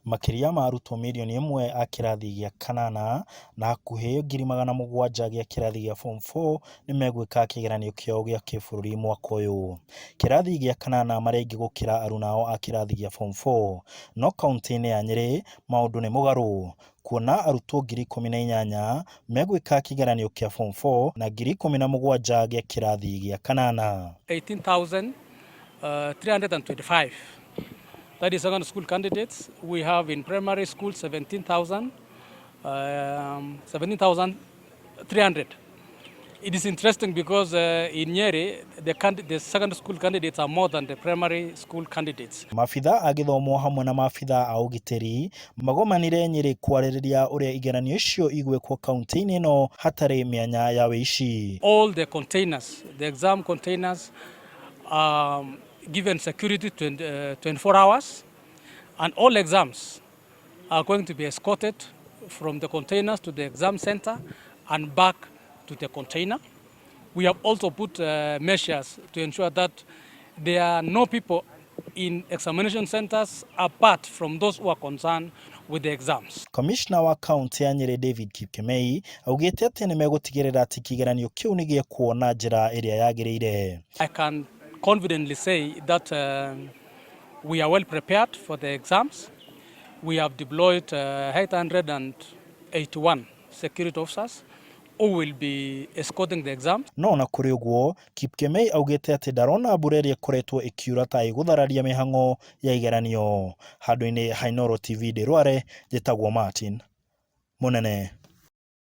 Makĩria ma arutwo mirioni 1 a kĩrathi gĩa kanana na hakuhĩ 700,000 gĩa kĩrathi gĩa form 4 nĩ megwĩka kĩgeranio kĩao gĩa kĩbũrũri mwaka ũyũ. Kĩrathi gĩa kanana marĩ aingĩ gũkĩra arunao a kĩrathi gĩa form 4. No kauntĩ-inĩ ya Nyĩrĩ maũndũ nĩ mũgarũ kuona arutwo 18,000 megwĩka kĩgeranio kĩa form 4 na 17,000 gĩa kĩrathi gĩa kanana. 18,325. That is secondary school candidates. We have in primary school 17,000, 17,300. It is interesting because in Nyeri, the secondary school candidates are more than the primary school candidates. Maabitha a gĩthomo hamwe na maabitha a ũgitĩri magomanire Nyĩrĩ kwarĩrĩria ũrĩa igeranio icio igwĩkwo kaunti-inĩ ĩno hatarĩ mĩanya ya wĩici. All the containers, the exam containers, given security 20, 24 hours, and all exams are going to be escorted from the containers to the exam center and back to the container. We have also put measures to ensure that there are no people in examination centers apart from those who are concerned with the exams. Komishna wa kaunti ya Nyĩrĩ David Kipkemei augĩte atĩ nĩ megũtigĩrĩra atĩ kĩgeranio kĩu nĩ gĩekwo na njĩra ĩrĩa yagĩrĩire. I can confidently say that we are well prepared for the exams. We have deployed 881 security officers who will be escorting the exams. No ona kũrĩ ũguo, Kipkemei augĩte atĩ ndarona mbura ĩrĩa ĩkoretwo ĩkiura ta ĩgũthararia mĩhang'o ya igeranio. Handũ-inĩ ha Inooro TV ndĩ Rware, njĩtagwo Martin Mũnene.